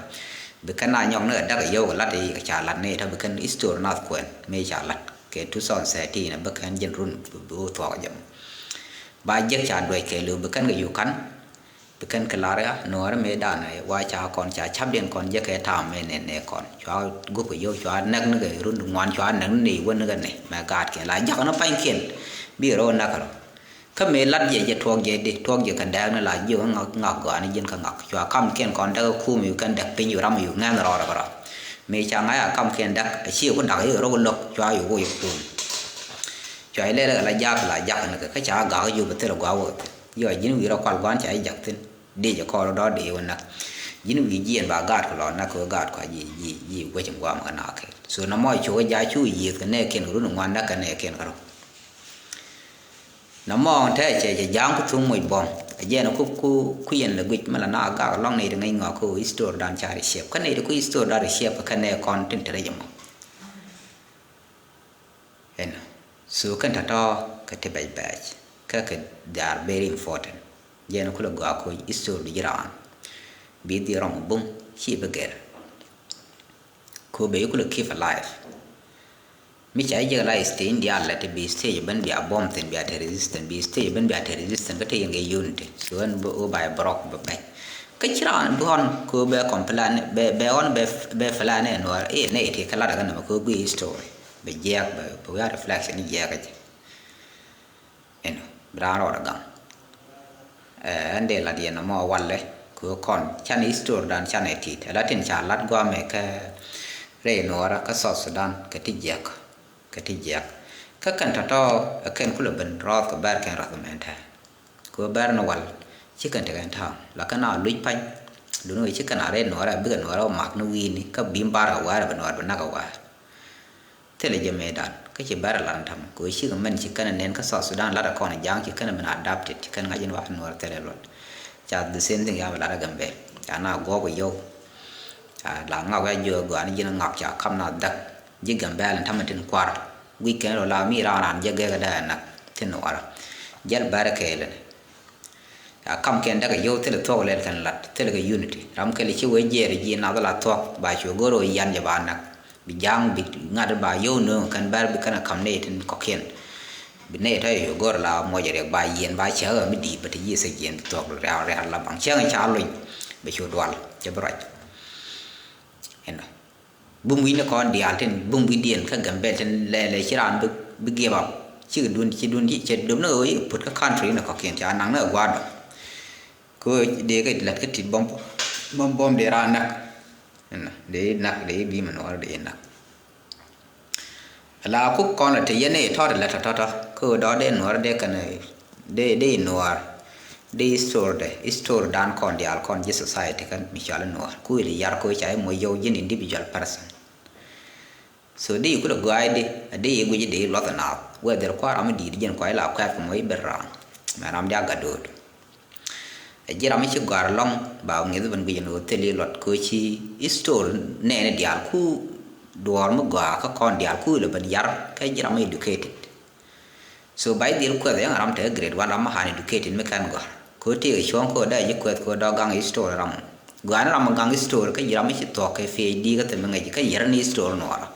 Bi kɛn na nyɔk ni kɛ dak yio̱w kɛ lat i̱ kɛ ca lat ni i̱ tɔ bi kɛn history nath kuɛn mëë ca lat kɛ two thousand thirteen a bi kɛn jɛn run bi wä thuɔ̱k jɛ mɔ. Ba jek ca duec kɛ li̱w bi kɛn kɛ yukan. Bi kɛn kɛ lar ya nuɔɔri mëë danɛ wa ca kɔn ca ca̱pdiɛn kɔn jɛ kɛ ta̱a̱m mëë nɛn nɛ kɔn cua gup kɛ yio̱w cua näk ni kɛ run ŋuan cua näk ni nɛ iwä ni kɛ nɛ mɛ gaatkiɛn la jak ni pa̱nykiɛn. Bi rɔ näk kɛ rɔ kä mëë lat jɛ jɛ tuɔɔk jɛ di tuɔɔk jɛ kɛ dɛɛk ni la jiök ŋak ŋak gɔaa ni ji̱n kä ŋak cua kamkiɛn kɔn däk kum yu kɛn däk piny yu ram yu ŋɛn rɔɔdɛ kɛ rɔ. Mëë ca ŋa̱c a kamkiɛn däk a ciɛ ku dak i̱ rɔ ku lo̱k cua yu ku yu kum. Cua ilɛl kɛ la jak la jak ni kɛ kä ca gak yu bi thil gua̱a̱k wä thi̱n. Yɔ ji̱n wi̱i̱ rɔ kual gua̱a̱n ca i̱ jak thi̱n. Dee jɛ kɔɔr dɔ̱ dee wä näk. Ji̱n wi̱i̱ jiɛn ba gaat ku lɔ näk kɛ wä gaat ku a ji̱ ji̱ ji̱ guäc in gua̱a̱m kɛ naak kɛ. So na mɔ cu wä ja cu yiëth kɛ nɛɛkiɛn kɛ run in ŋuan näk kɛ nɛɛkiɛn kɛ rɔ. Nɔmɔ tɛ cɛ cɛ ja̱a̱ŋ ku thuŋ moc buɔ̱m. Ɛ jɛn ku ku ku yɛn lɛ guic mɛ la na gak lɔŋ nɛy ti ŋäc ŋɔak ku history dan ca ri ciɛp. Kä nɛy ti ku history dan ri ciɛp kä nɛ kɔn tin te rɛc ɛmɔ. Ɛnɔ. So kɛn tɔ̱tɔ̱ kɛ ti bɛc bɛc. Kä kɛ, they are very important. Jɛn ku lɛ gɔaa ku history di ji̱ raan. Bi dhil rɔm buŋ ci bi gɛr. Ku bɛ yi ku lɛ keep alive. Mi ca jiɛk la stage in diaal lɛ ti bi stage ben bia buɔ̱m thi̱n, bia te resistance, bi stage ben bia te resistance kä te yɛn kɛ unity. So ɛn bi wä ba brok bɛ bɛc. Kä ci raan bi ɣɔn kɛ bɛ complain, bɛ, bɛ ɣɔn bɛ, bɛ plan ɛ Nuäär i̱ nɛy ti kɛ lat ɛ kɛ nɛmɛ kɛ gui history. Bɛ jiɛk bɛ, bɛ wiaa reflection jiɛk ɛ jɛ. Ɛnɔ, bi raan rɔɔdɛ gaŋ. Ɛ, ɛn dee lat yɛn ɛmɔ walɛ kɛ kɔn canɛ history dan canɛ tit. Ɛ la tin ca lat guamɛ kɛ rɛy Nuäärä kä South Sudan kɛ ti jiɛk. Kɛ ti jiɛk. Kä kɛn tɔ̱tɔ̱ ɛ kɛn kulɛ ben rɔɔth kɛ bɛr kɛn rɔth mɛn tɛ̈. Kɛ bɛr ni wal ci kɛn tekɛn ta̱a̱ la kɛn a luc pa̱ny. Duni wee ci kɛn a rɛy Nuäärä bikɛ Nuäärä mak ni wi̱i̱ni kä bi̱i̱m bar kɛ wäär bɛ Nuäär bɛ nak kɛ wäär. Thilɛ jɛ mëëdan kä ci bɛr a lat ni ta̱mɛ kɛ wee cikɛ mɛn ci kɛn a nɛn kä South Sudan lat a kɔn a ja̱a̱ŋ ci kɛn a ben adapted ci kɛn ŋa̱c in wa Nuäär thilɛ luɔt. Ca the same thing ya bɛ lat a Gambel ca na guɔ̱p a yio̱w. Ca la ŋak wia jiök gɔaa ni ji̱n ŋak ca kam na dhäk. Ji̱ Gambɛl in ta̱mɛ tin kuar guic kɛn rɔ la mi raan raan jɛ gɛk dee nak tin nuɔrä. Jɛl bɛr kɛɛl in ca kam kɛn däk a yio̱w thilɛ thuɔk lɛl kɛn lat thilɛ kɛ unity ram kɛl ci wee jiɛɛr ji̱ nath la thuɔk ba cu go̱r wee yan jɛ ba nak. Bi ja̱a̱ŋ bi ŋa̱t ba yio̱w nööŋ kɛn bɛr bi kɛn a kam nɛy tin kɔ̱kiɛn. Bi nɛy tɔ̱ yɛ go̱r la muɔc riɛk ba yiɛn ba cäk mi di̱i̱t bä ti yiëth jiɛn bi thuɔk ria̱a̱ ria̱a̱ la baŋ cäŋ ca lony. Bɛ cu dual cɛ bi ruac. Ɛnɔ. Bum wi̱cni kɔn diaal tin bum wi̱cdiɛn kä Gambɛl tin lɛlɛ ci raan bi, bi give up. Cikɛ dun ci dun ci cɛ dom ni ɣöö ci put kä country ni kɔ̱kiɛn ca naŋ ni ɛ gua̱a̱r dɔ̱ŋ. Kɛ ɣöö dee kɛ lät kä tit bɔm, bɔm, bɔm dee raan näk. Ɛnɔ, dee nak, dee bi̱i̱ mi nuɔɔr dee nak. La kuk kɔn la te yɛn i̱ tɔt lɛ tɔtɔtɔ kä dɔ̱ dee nuɔr dee kɛn dee dee nuɔr dee history dɛ history dan kɔn diaal kɔn ji̱ society kɛn mi cɔal i̱ nuɔr ku ilɛ yar ko ca i̱ moc yɔw ji̱n individual person. So dee i̱ kulɛ gɔaac di a dee i̱ guic dee i̱ luɔth inath whether kua̱r ram i̱ di̱i̱t ji̱n kua̱c la kuɛth kɛ moc i̱ ben raan mɛ ram diak gat do̱o̱t. Ɛ ji̱ ram mi ci gɔ̱a̱r ɛlɔ̱ŋ ba ŋi̱th ben guic ɛn ɣöö thil i̱ luɔt kɛ ɣöö ci history nɛɛni diaal ku duɔ̱ɔ̱r mi gɔaa kä kɔn diaal ku ilɛ ben yar kɛ ji̱ ram mi educated. So ba i̱ dhil kuɛth ɛn ram te grade one ram mi han educated mi kɛn gɔ̱a̱r kɛ ɣöö tëëkɛ cuɔ̱ŋ kɛ ɣöö dee ji̱ kuɛth kɛ ɣöö dɔ̱ gaŋ history ram. Gɔaa ni ram mi gaŋ history kä ji̱ ram mi ci thuɔ̱k kɛ PhD kä thil mi ŋäc kä yɛr ni history nuɔɔrä.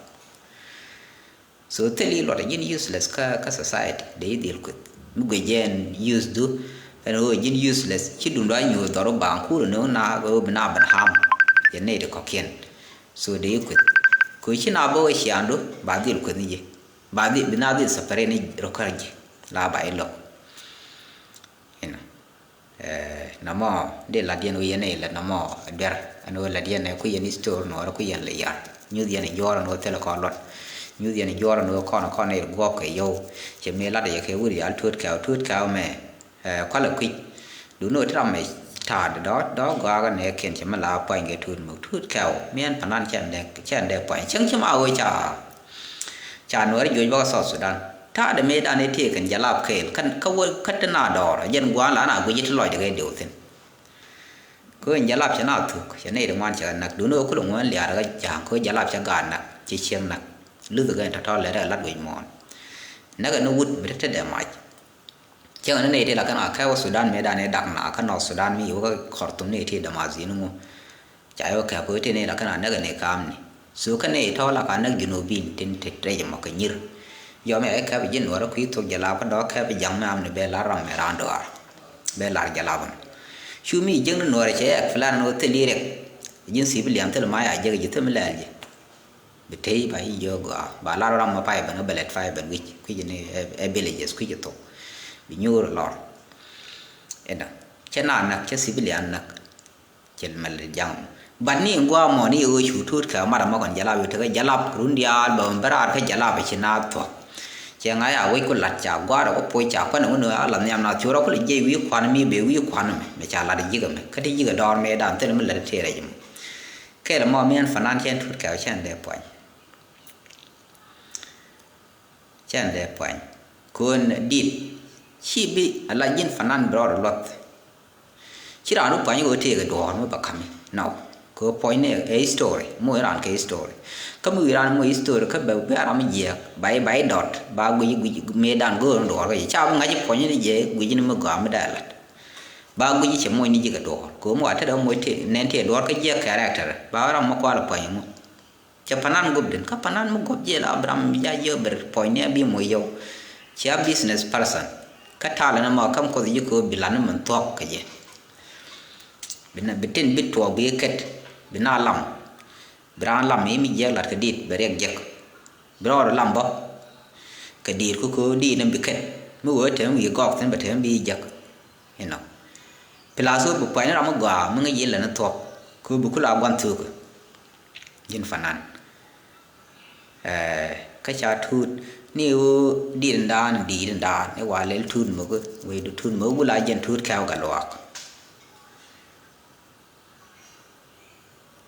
So thil i̱ luɔt a ji̱n useless kä, kä society dee i̱ dhil kueth. Mi guic jɛ ɛn use du ɛn ɣöö ji̱n useless ci dundɔ a nyuur dhɔr wä baŋ kur ni wä na ɣöö bi na ben harm yɛ nɛy ti kɔ̱kiɛn. So dee i̱ kueth kɛ ci na bä wä ciaŋdu ba dhil kueth ni ji̱ ba dhil bi na dhil separate ni rɔ kär ji̱ la ba i̱ lo̱k. Inɔ. Ɛ, nɔmɔ di lat yɛn wi̱i̱ yɛn i̱ lat nɔmɔ duer ɛn ɣöö lat yɛn ɛ kui̱ yɛn history nuɔɔrä kui̱ yɛn lɛ yar nyuth yɛn i̱ juɔɔr ɛn ɣöö thilɛ kɔn luɔt. Nyuth yɛn i̱ juɔɔr ɛn ɣöö kɔn kɔn i̱ guɔ̱p kɛ yio̱w. Cɛ mëë lat yɛ kɛ wut yal tuut kɛw tuut kɛw mɛ. Ɛ, kualɛ kui̱c. Duni ɣöö ti ram mɛ ta̱a̱d dɔ̱ dɔ̱ gɔaa kɛ nɛɛkiɛn cɛ mi la puany kɛ tuut muk tuut kɛw mi ɛn panan cɛn dee cɛn dee puany cäŋ ci ma ɣöö ca. Ca nuɛɛr juɔc bä kä South Sudan. Ta̱a̱dɛ mëëdan i̱ tëëkɛn jalap kɛɛl kä, kä wä kä ti na dɔɔr a jɛn gua̱a̱n la na guic i̱ ti lɔcdɛ kɛ diw thi̱n. Kɛ ɣöö jalap cɛ na thuk cɛ nɛy ti ŋuan cɛ kɛ näk duundɛ ɣöö kulɛ ŋuɛn liaar kä ja̱a̱ŋ kɛ ɣöö jalap cɛ gaat näk cɛ cieŋ näk. Luth kɛ tɔ̱tɔ̱ lɛt ɛ lat guic muɔ̱ɔ̱n. Näk ɛn wut bi te te dɛ mac. Cäŋ ni nɛy ti la kɛn a kɛ wä Sudan mëëdan i̱ dak na kä North Sudan mi wä kä Khartoum ni ti dämath yin ŋu. Ca yɛ wä kɛ ko̱ ti ni la kɛn a näk ni kaam ni. So kɛn ni tɔ̱ la ka näk Junubin tin ti rɛc mɔ kɛ nyir. Yɔm yɛ kɛp ji̱ nuɔrä kui̱ thok jɛ la kä dɔ̱ kɛp ja̱ŋ mi am ni bɛ la ram mɛ raan dɔaar. Bɛ lar jɛ la bun. Cu mi jiäŋ ni nuɔrä cɛ yɛ plan ni wä thil i̱ rɛk. Ji̱n civilian thil ma ya jek ji̱ thil mi lɛl ji̱. Bi tey ba i̱ jiök gɔaa ba lar ram ma pay ben kä bɛ lɛt pay ben wi̱c kui̱c ni ɛ, ɛ villages kui̱c ɛ thok. Bi nyuur ɛ lɔr. Inɔ cɛ na näk cɛ civilian näk. Cɛ mɛl ja̱ŋ. But ni in gua̱a̱ mɔ ni ɣöö cu tuut kɛ mat ɛmɔ kɔn jalap i̱ tekɛ jalap run diaal bɛ mɛ ben raar kä jalap ɛ ci naath thuɔ̱k. Cɛ ŋa̱c a wec ku lat ca gua̱a̱r ɛ ku poc ca kuan ɛ ŋun ɛ a lat nhiam naath cu rɔ ku lɛ jiɛc wi̱i̱ kuan mi bɛ wi̱i̱ kuan ɛmɛ mɛ ca lat ɛ ji̱k ɛmɛ kä ti ji̱k ɛ dɔɔr mëëdan thilɛ mi lät ɛ tëë rɛc ɛmɔ. Kɛl ɛmɔ mi ɛn fanan cɛn tuut kɛ cɛn dee puany. Cɛn dee puany. Kun dit. Ci bi a la ji̱n fanan bi rɔɔd luɔth. Ci raan wä puany wä tëëk ɛ duɔ̱ɔ̱r mi ba ka̱mi. Nɔ. Kɛ puɔ̱nyni ɛ history. Moc raan kɛ history. Kä mi wi̱i̱ raan moc history kä bɛ bɛ ram mi jiɛɛk. Ba i̱, ba i̱ dɔt. Ba guic, guic mëëdan go̱o̱r ni duɔ̱ɔ̱r kä ji̱. Ca bi ŋa̱c i̱ puɔ̱nyni jɛ guic ni mi gɔaa mi dee lat. Ba guic i̱ cɛ moc ni ji̱ kɛ duɔ̱ɔ̱r. Kɛ moc a te dee moc tëë, nɛn tëë duɔ̱ɔ̱r kä jiɛɛk character. Ba ram mi kual i̱ puɔ̱ny ŋu. Cɛ panan guɔ̱pdɛn, kä panan mi guɔ̱p jɛ la Abraham mi ja yio̱w ber puɔ̱nyni a bi moc yio̱w. Cia business person. Kä talɛ ni mɔ käm Kuoth ji̱ kööp bi lat ni min thuɔ̱k kɛ jɛ. Bi na, bi tin bi tuɔɔk bi kɛt, bi na lam. Bi raan lam i̱ mi jiɛk lat kɛ dit, bɛ riɛk jiɛk. Bi rɔɔdɛ lam bä. Kɛ dit kä kööp dit ni bi kɛt. Mi wee tɛm wi̱i̱ gɔɔk thi̱n bɛ tɛm bi jiɛk. Inɔ. Plus wee bi puɔ̱ny ni ram mi gɔaa, mi ŋäc ji̱ lɛ ni thuɔ̱k. Kööp bi kula gua̱n thuɔ̱k. Ji̱n fanan. Ɛɛ, kä ca tuut ni ɣöö di̱t in daan, di̱t in daan, i̱ wa lɛl tuut mo̱k, wecdu tuut mo̱k, wula jɛn tuut kɛ̈ɛ̈u gɛ luaak.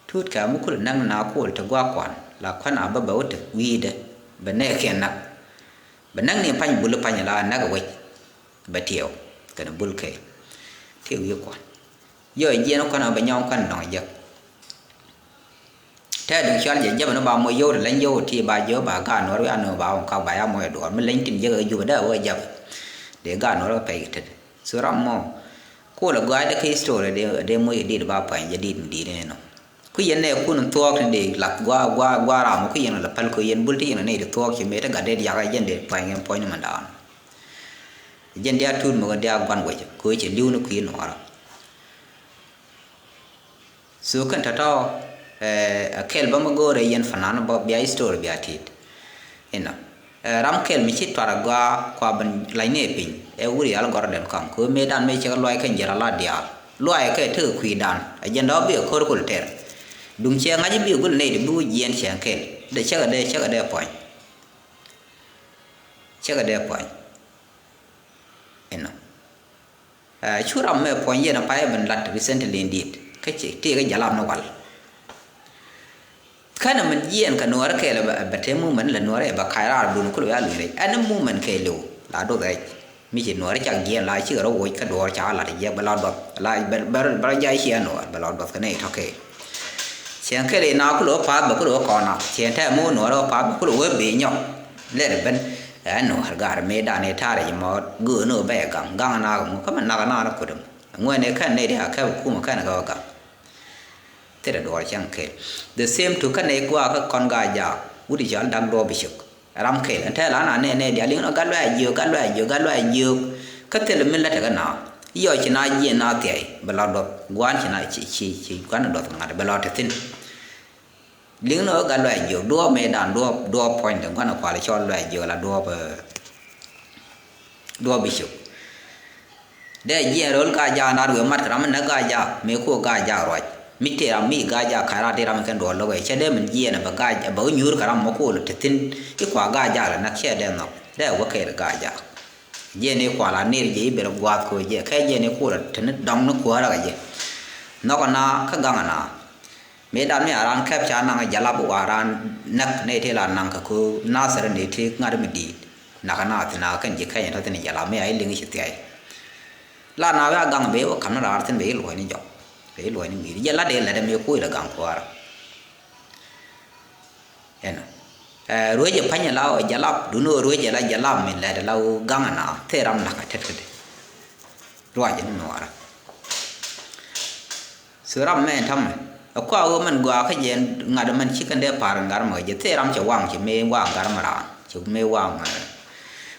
Tuut kɛ̈ɛ̈u mi kul näk na kuɔl te gua̱a̱k kuan, la kuan a bä bɛ wä te wi̱i̱dɛ, bɛ nɛɛkiɛn näk. Bɛ näk ni pa̱ny bul pa̱ny la näk wec, bɛ tiɛw, kɛn bul kɛ. Tiɛw wi̱i̱ kuan. Yɔ jiɛn kuan a bɛ nyɔŋ kuan dɔŋ jek. Tɛ duŋ cual jɛ jɛp ni ba mɔ yio̱w ti leny yio̱w ti ba jiɔ ba gaat nuɔr wi̱i̱ a nööŋ ba wä kak ba ya mɔ yɛ duɔr mi leny tin jek ɛ jup dee wä jɛp. Dee gaat nuɔr wä pɛy kɛ tet. So ram mɔ. Kuɔl ɛ gɔaa dee kä history dee, dee mɔ yɛ dit ba puany jɛ dit mi dit ni nɔ. Ku yɛn nɛ kun thuɔɔk ni dee lak gua, gua, gua ram mɔ ku yɛn la päl ku yɛn bul ti yɛn nɛ di thuɔɔk ci mëë ti gat dee diak ɛ jɛn dee puany kɛ puɔny ni mɛ daanɔ. Jɛn dee a tuut mɛ kɛ dee a guan wecɛ kɛ wecɛ li̱w ni kui̱ nuɔrä. So kɛn tɔ̱tɔ̱, eh, a kɛl bä mi go̱o̱rɛ yɛn fanan bä bia history bia tit. Inɔ. Eh, ram kɛl mi ci tuar a gɔaa kua ben la̱cni ɛ piny. Ɛ wuri yal gɔrɛ den kɔm. Kɛ mëëdan mëë cɛ kɛ luay kɛn jɛr a la diaal. Luay kɛ tekɛ kui̱dan. A jɛn dɔ̱ bi a ko̱r kul tɛr. Duŋ cɛ ŋa̱c bi a gul nɛy ti bi wä jiɛn cɛ kɛl. Dee cɛ kɛ dee, cɛ kɛ dee puɔ̱ny. Cɛ kɛ dee puɔ̱ny. Inɔ. Eh, cu ram mɛ puɔ̱ny yɛn a pay ben lat recently indeed. Kä ci tëëk jalap ni wal. Känɛ min jiɛɛn kɛ nuɔɔrä kɛɛl bɛ, bɛ te movement lɛ nuɔɔrä bɛ ka̱c raar dun kul bɛ a luny rɛc. Ɛn movement kɛɛliw la doth rɛc. Mi ci nuɔɔrä cak jiɛɛn la cikɛ rɔ woc kä duɔɔr ca lat jiɛk bɛ la duɔth. La bɛ, bɛ, bɛ rɔ jay ciɛ nuɔɔr bɛ la duɔth kɛ nɛy tɔ̱ kɛɛl. Cɛn kɛɛl ina kul wä pa̱a̱th bɛ kul wä kɔn a. Cɛn tɛm mi wä nuɔɔrä wä pa̱a̱th bɛ kul wä ben nyɔk. Lɛt ben. Ɛn nuɔɔr gar mëëdan i̱ ta̱rɛ ji̱ mɔ göön ni wä bɛ gaŋ. Gaŋ na kɛ ŋu kä mi nak na ni kut ɛmɔ. Ŋuɛn i̱ kɛn nɛy di a kɛp kumɛ kɛn kɛ wä gaŋ. Thilɛ duɔɔr cäŋ kɛl. The same to kä nɛy gua̱a̱ kä kɔn gaa jaak. Wut i̱ cɔal dak duɔɔp i̱ cök. Ram kɛl. Ɛn tɛl an anɛ nɛ diaal liŋ nɔ gat luaac jiök, gat luaac jiök, gat luaac jiök. Kä thilɛ min lät ɛ kä naath. I̱ yɔc ci naath jiɛn naath thiay. Bɛ lɔ duɔth. Gua̱a̱n ci naath ci, ci, ci gua̱n duɔth ŋa̱t. Bɛ lɔ te thi̱n. Liŋ nɔ gat luaac jiök. Duɔɔp mëëdan, duɔɔp, duɔɔp puɔ̱nydɛ. Gua̱n ɛ kual cɔl luaac jiök la duɔɔp, eh, duɔɔp i̱ cök. Dee jiɛɛn ro̱l gaa jaak naat wëë mat kɛ ram mi näk gaa jaak mëë kuɔk gaa jaak ruac. Mi tëë ram mi gaa jaak ka̱c raar tëë ram mi kɛn duɔɔl lo̱k ɛ cɛ dee min jiɛɛn ɛ bɛ gaa, bɛ wä nyuur kɛ ram mɔ kuɔl te thi̱n. I̱ kua gaa jaak lɛ näk cɛ dee nhɔk dee wä kɛɛl gaa jaak. Jiɛɛn i̱ kual a ner jiɛ i̱ ben rɔ gua̱a̱th kɛ wä jiɛ kɛ jiɛɛn i̱ kuɔl te ni dɔŋ ni kuäärä kɛ jiɛ. Nhɔk ɛna kä gaŋ ɛna. Mëë dan mi a raan kɛp ca naŋ jalap wa raan näk nɛy tëë la naŋ kɛ köö nathɛr nɛy tëë ŋa̱t mi di̱i̱t. Nakä naath nakä kɛn ji̱ kɛny tɔ̱ thi̱n jalap mi a i̱ liŋ i̱ ci thia̱y. La na wee a gaŋ ben wä ka̱m ni raar thi̱n ben i̱ luɔ̱c ni jɔk. Ben i̱ luɔ̱c ni ŋi̱i̱c jɛ lat dee lɛt ɛmɛ kuɔc lɛ gaŋ kuäärä. Ɛnɔ. Ɛ ruec ɛ pa̱ny ɛ la ɔ jalap duni ɔ ruec ɛ la jalap mi lɛt ɛ la ɔ gaŋ ɛ na thee ram nakä tet kädɛ. Ruac ni nuɔɔrä. So ram mɛ ɛn täämɛ ɛ kua ɣöö mɛn gɔaa kä jɛ ŋa̱t mɛn ci kɛn dee pa̱a̱r ŋa̱t mɛ kɛ jɛ thee ram cɛ waŋ cɛ mëë waŋ ŋa̱t mɛ raan cɛ mëë waŋ, ɛ,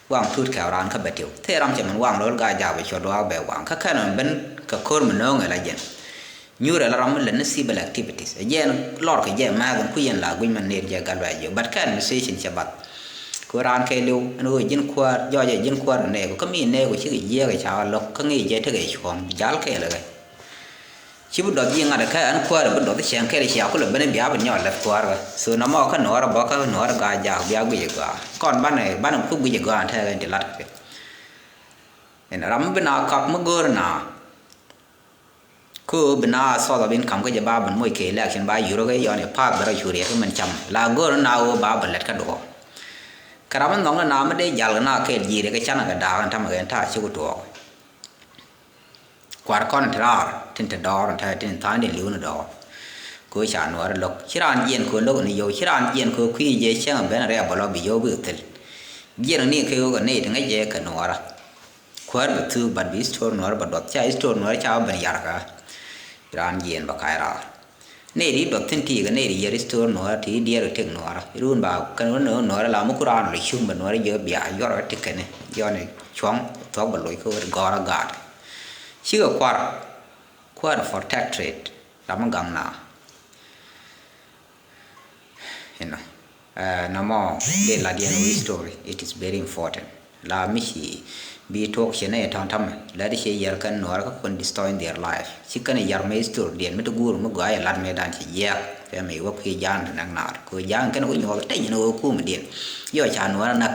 waŋ tuut kɛɛw raan kä bɛ tiw thee ram cɛ mɛn waŋ lo̱l gaa jaak bɛ cuɔt duaak bɛ waŋ kä kɛn mɛn ben kɛ ko̱r mi no̱o̱ŋ ɛ la jɛn. Nyuurɛ la ram mi lät ni civil activities ɛ jɛn lɔr kɛ jɛ mɛth in ku yɛn la gui̱ny mɛn ner jɛ gat luac jiök but kɛn mi station cɛ bath. Ku raan kɛɛliw ɛn ɣöö ji̱n kuäär jɔɔc ɛ ji̱n kuäär ɛ nɛɛku kä mi nɛɛku cikɛ jiɛɛk ɛ ca lo̱k kä ŋi̱i̱c jɛ tekɛ cuɔ̱ɔ̱ŋ jal kɛɛl ɛ ɣɛ. Ci bi dɔth ji̱ ŋa̱t kä ɛn kuäärä bi dɔth cɛŋ kɛl cia kulɛ ben bia bi nyɔɔl lɛth kuäärä. So nɔmɔ kä nuɔɔrä bä kä nuɔɔrä gaa jaak bia guic ɛ gɔaa kɔn banɛ banɛ ku guic ɛ gɔaa ɛn tɛɛk ɛn ti lat kɛ. Ɛn ram mi bi na kak mi go̱o̱r na. Kä bi na soth ɔ bin kam kä jɛ ba bin moc kɛ election ba yurä kɛ yɔn ɛ path bɛ rɔ curiɛ kä min cam la go̱o̱r na ɣöö ba bɛ lɛt kä duɔ̱ɔ̱r. Kɛ ram mi nhɔk ni na mi dee jal kɛ na kɛɛl ji̱ ri kɛ canɛ kɛ da̱a̱k ɛn tamɛ kɛ ɛn ta̱a̱ cik tuɔɔk. Kua̱r kɔn ti raar tin te dɔɔr ɛn ta̱a̱ tin tha̱a̱ŋ di li̱w ni dɔɔr. Kɛ ɣöö ca nuɔɔr lo̱k ci raan jiɛn kɛ ɣöö lo̱k ni yio̱w ci raan jiɛn kɛ ɣöö kui̱ jɛ cäŋ ben riɛk bä lɔ bi yio̱w bi thil. Jiɛn ni kɛ ɣöö kɛ nɛy ti ŋäc jɛ kɛ nuɔɔrä. Kuäär bi thuk bat bi history nuɔɔrä bä duɔth ca history nuɔɔrä ca bä ben yarkä. Raan jiɛn bä ka̱c raar. Nɛy ti duɔth thi̱n ti kɛ nɛy ti yier history nuɔɔrä ti diɛɛr kɛ tëk nuɔɔrä. Run ba kɛn wä nuɔɔrä la mi ku raan lɔ cuŋ bä nuɔɔrä jiök bia yuɔr wä ti kɛn. Yɔn cuɔ̱ŋ thuɔ̱k bä loc kä wä gɔ̱rä gaat. Cikɛ kuar. Kuar protectorate. Ram mi gaŋ na. Inɔ. Ɛ, nɔmɔ dee lat yɛn wä history, it is very important. La mi ci bi tuɔk ci nɛy tɔ̱ŋ tamɛ la di ci yɛr kɛn nuɔɔr kä kun destroy their life. Ci kɛn yar mɛ history diɛn mi ti guur mi gɔaa yɛ lat mɛ dan ci jiɛk. Kɛ mɛ wä kui̱ ja̱a̱ŋ ti nɛk naar kɛ ja̱a̱ŋ kɛn wä nyuɔth teny ni wä kum diɛn. Yɔ ca nuɔɔr näk.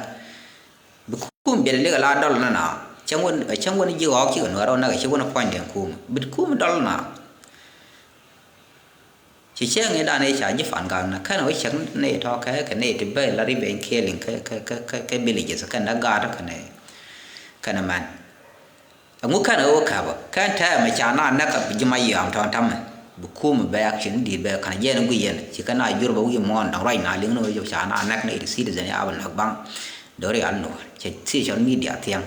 Bi kum biɛl likɛ la dɔl na na. Cäŋ wä, cäŋ wä ni ji̱ ɣɔɔk cikɛ nuɔɔr wä näk ci wä ni puɔ̱ny diɛn kum. Bi kum dɔl na. Ci cäŋ i̱ dan i̱ ca ji̱ Pan Gak na kɛn wä cäŋ ni tɔ̱ kɛ kɛ ni ti bɛ la revenge killing kɛ kɛ kɛ kɛ kɛ villages kɛn da gaat kɛn kɛn mɛn. Ɛŋu kɛn wä käpä kɛn tɛmɛ ca na näk kɛ ji̱ Mayɔm tɔ̱ tamɛ. Bi kum bɛ action di bɛ kɛn jɛn gui yɛn ci kɛn a jur bɛ wi̱i̱ muɔ̱ɔ̱n dɔ̱ŋ ruac na liŋ ni wä ca na näk ni ti citizen ya bɛ näk baŋ. Dɔ̱ri al nuɔr cɛ social media thiɛŋ.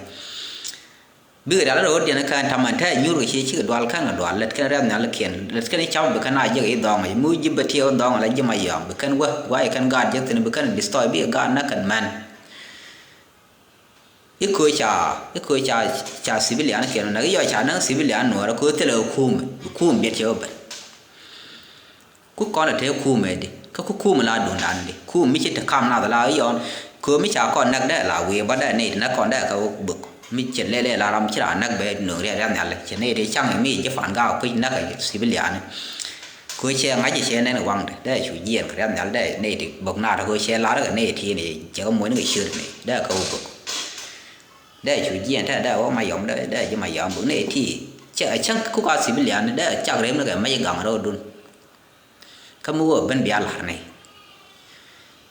Bikɛ rial rɛw diɛn kɛn tamɛ tɛ nyuur kɛ ci cikɛ dual kɛn kɛ dual lɛt kɛn rɛm nhial kiɛn lɛt kɛn cam bi kɛn a jek i̱ dhɔŋ i̱ mu ji̱ bɛ tiɛw dhɔŋ la ji̱ Mayɔm bi kɛn wä guay kɛn gaat jek thin bi kɛn destroy bi gaat nä kɛn mɛn. I̱ köö ca i̱ köö ca ca civilian kiɛn nä i̱ yɔ ca näŋ civilian nuɔɔrä köö thilɛ kum kum biɛt cɛ wä ben. Ku kɔn ɛ te kumɛ di kä ku kumɛ la duundan di kum mi ci te kam nath la yɔn. Kö mi ca kɔn näk dee la wi̱i̱ bä dee nɛy ti näk kɔn dee kɛ wä bök mi ci lɛl ɛ la ram ci raan näk bɛ nöŋ riɛt riɛt nhial ci nɛy ti caŋ mi ji̱ Pan Gak kui̱ näk ɛ civilian. Kö cɛ ŋa̱c cɛ nɛn waŋ di dee cu jiɛɛn kɛ riɛt nhial dee nɛy ti bök naat kö cɛ lar kɛ nɛy ti ni cɛ kɛ muɔ̱ny kɛ ciöt ni dee kɛ wä bök. Dee cu jiɛɛn te dee wä Mayɔm dee dee ji̱ Mayɔm bök nɛy ti cɛ cäŋ ku ka civilian dee cak rem ni kɛ mac gaŋ rɔɔdun. Kä mi wä ben bia la̱r ni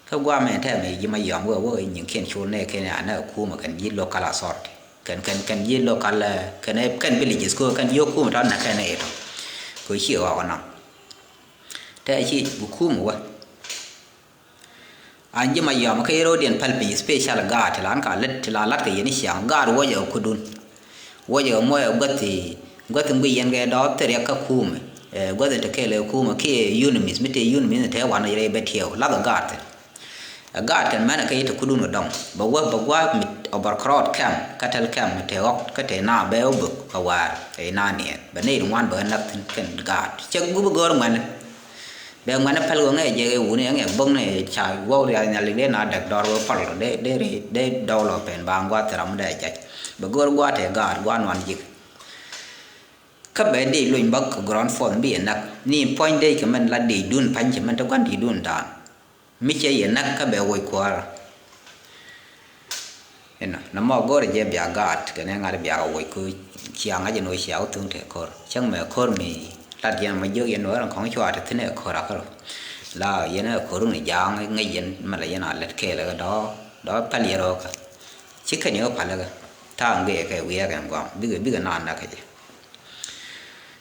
kä guamɛ tɛmɛ ji̱ Mayɔm wä wä nyin kiɛn col nɛ kɛn anɛ kumɛ kɛn ji̱ local authority kɛn kɛn kɛn ji̱ local kɛn kɛn villages kɛ kɛn ji̱ kumɛ tɔn nɛ kɛn nɛ itɔ. Kɛ ci ɣɔk nɔ tɛ ci bi kumɛ wä. An ji̱ Mayɔm kä i̱ ro̱diɛn päl piny special gaat ti lan ka lät ti lan lat kɛ yɛn i̱ ciaŋ gaat wä jɛ kudun. Wä jɛ muɔyɛ guäthi guäthi ŋuic yɛn kɛ dɔɔp thil riɛk kä kumɛ. Ɛ guäthi te kɛɛl ɛ kumɛ kiɛ UNMISS mi te UNMISS ni te wan rɛy bɛ tiɛw lath ɛ gaat thil. Ɛ gaat kɛn mɛn ɛ kä i̱ te kudun ɛ dɔŋ bɛ wä bɛ gua̱a̱p mi overcrowd camp kä tɛl camp mi te ɣɔk kä te na bɛ wä bök ɛ waar ɛ na niɛn bɛ nɛy ri ŋuan bɛ ɣä näk thi̱n kɛn gaat cɛ gup ɛ gör ŋuɛn. Bɛ ŋuɛn päl ɣöö ŋɛ jɛ ɣɛ wuni ɛ ŋɛ bäŋ ni ca guɔk rial nhial dee na däk dɔr ɣöö päl dee dee ri dee dɔw lɔ pen ba ŋuath ram dee jac. Bɛ go̱o̱r gua̱a̱th tɛ gaat gua̱a̱th nuan jik. Kä bɛ dee lony bä kɛ ground force bi yɛ näk ni puɔ̱ny dee kɛ mɛn la dee dun pa̱ny cɛ mɛn te gua̱n dee dun daan. Mi cɛ yɛ näk kä bɛ woc kuäärä. Inɔ nɔmɔ go̱rɛ jɛ bia gaat kɛnɛ ŋa̱t bia kɛ woc ku cia ŋa̱c in wä cia wä thuŋ te ko̱r cäŋ mɛ ko̱r mi lat yɛn mɔ jiök yɛn wä rɛn kɔŋ cua te thi̱n ɛ ko̱r akä rɔ. La yɛn ɛ ko̱r ni ja̱a̱ŋ ŋäc yɛn mɛ la yɛn a lät kɛɛl ɛ kɛ dɔ̱ dɔ̱ päl yɛn rɔ kä. Ci kɛn yɛ wä päl ɛ kɛ ta̱a̱ ŋëë kɛ wiɛɛk ɛn guam bikɛ bikɛ naan näk kɛ jɛ.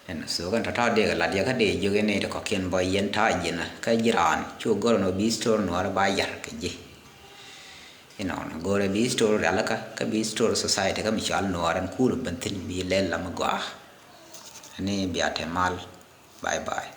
Ɛn so kɛn tɔ̱tɔ̱ dee kɛ lat yɛ kä dee jiök in nɛy ti kɔ̱kiɛn bä yɛn ta̱a̱ ji̱n kä ji̱ raan cu go̱r ɛn ɣöö bi story nuɔɔr ba yar kɛ ji̱. Inɔnɔ go̱rɛ bi story rialikä kä bi story society kä mi cɔal nuɔɔr ɛn kuul ben thi̱n bi lɛl la mi gɔaa. Ɛn ni bia te mal. Bye bye.